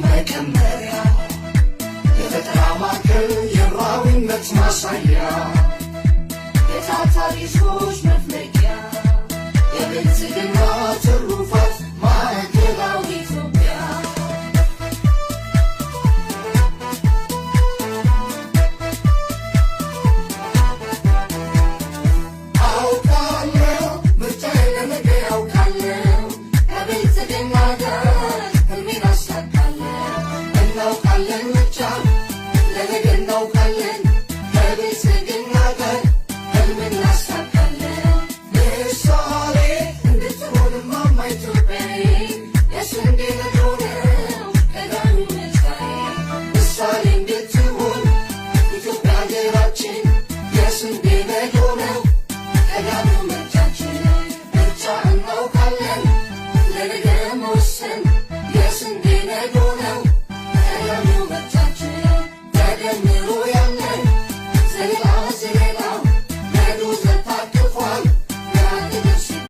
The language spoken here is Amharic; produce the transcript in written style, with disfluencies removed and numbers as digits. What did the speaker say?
መቀመሪያ፣ የፈጠራ ማዕከል፣ የብራዊነት ማሳያ፣ የታታሪ ሕዝቦች መፍለቂያ፣ የብልጽግና ትሩፋት ማዕከላዊ ኢትዮጵያ። አውቃለሁ ምርጫዬን ለነገ፣ አውቃለሁ ከብልጽግና ጋር ህልሜን አሳካለሁ። እናውቃለን፣ ምርጫ ለነገ እናውቃለን፣ ከብልጽግና ጋር ህልም እናሳካለን። ምሳሌ እንድትሆን ማማ ኢትዮጵያዬ፣ የስንዴ ነዶ ነው ቀዳሚው ምርጫዬ። ምሳሌ እንድትሆን ኢትዮጵያ ሀገራችን፣ የስንዴ ነዶ ነው ቀዳሚው ምርጫችን። ምርጫ እናውቃለን ለነገ መወሰን፣ የስንዴ ነዶ ነው።